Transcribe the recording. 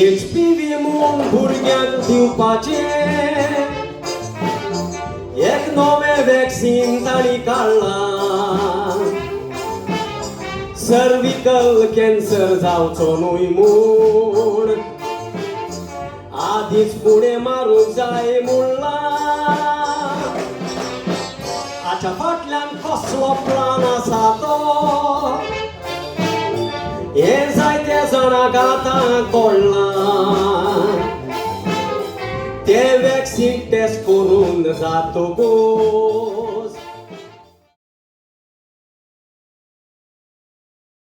HPV म्हूण भुरग्यांक दिवपाचें एक नवें वॅक्सीन तांणी काडलां. सर्विकल कॅन्सर जावचो न्हय म्हूण आदींच फुडें मारूंक जाय म्हणलां. हाच्या फाटल्यान कसलो प्लान आसा तो हें जायते जाणांक आतां कळ्ळां. तें वॅक्सीन टेस्ट करून जातकूच